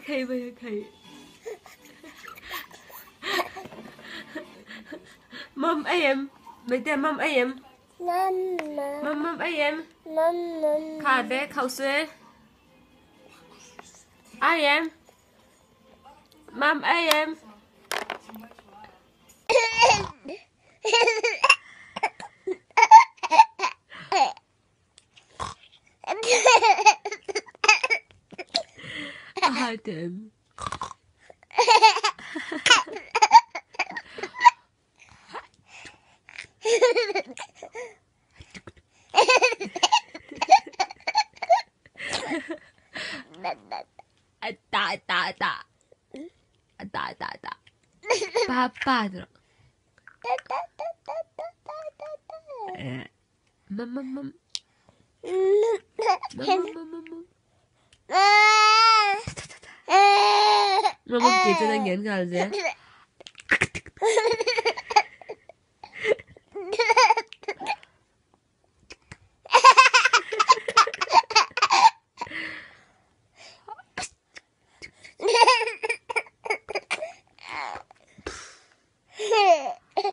Khei bai khei. Mom em. Mấy tên mom em. Mom mom em. Khả bé khẩu xuê. Ai em? Mom em. Adem. Ta ta ta. Ta ta ta. Pa pa. Mum mum mum. Mum mum mum mum. Mum mum ti chuan a ngen nghal zel.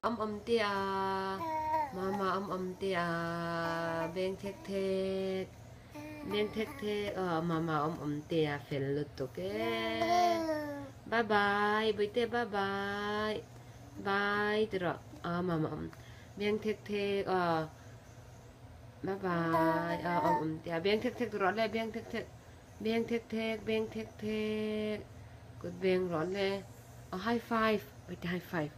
Awm awm te a, mama awm awm te a, beng thek thek, beng thek thek aw mama awm awm te a fel lutuk e. Bye bye bawihte bye bye, bye ti rawh aw mama awm beng thek thek aw bye bye aw awm awm te a beng thek thek ti rawh le beng thek thek. Beng thek thek, beng thek thek, kut beng rawh le. Aw high five, wait high five.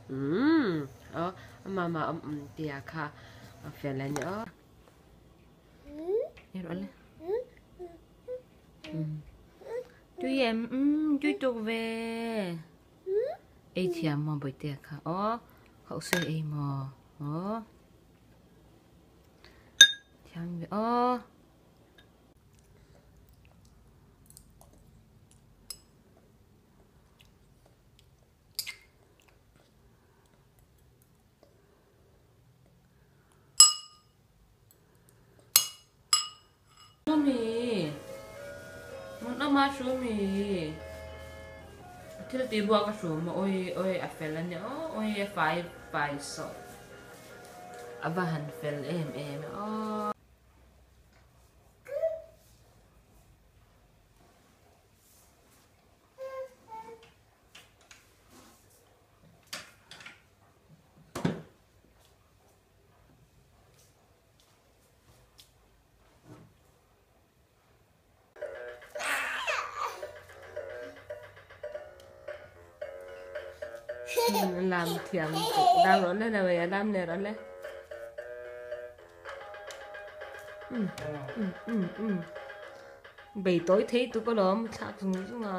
Umm, aw mama awm awm tia kha a fel a ni aw. Ni rawh le. Tui em, umm tui tuk ve. Ei thiam maw bawihtea kha aw, khauh sawi ei maw aw. Thiam ve aw. Mi mun ama hru mi thil tih buak a hru maw oi oi a fel a nia aw oi a fai fai sawh a va han fel em em e aw. Lam thiam lam rawh le na wei a lam leh rawh le. Bei tawi thei tuk alawm thlak zung zung a.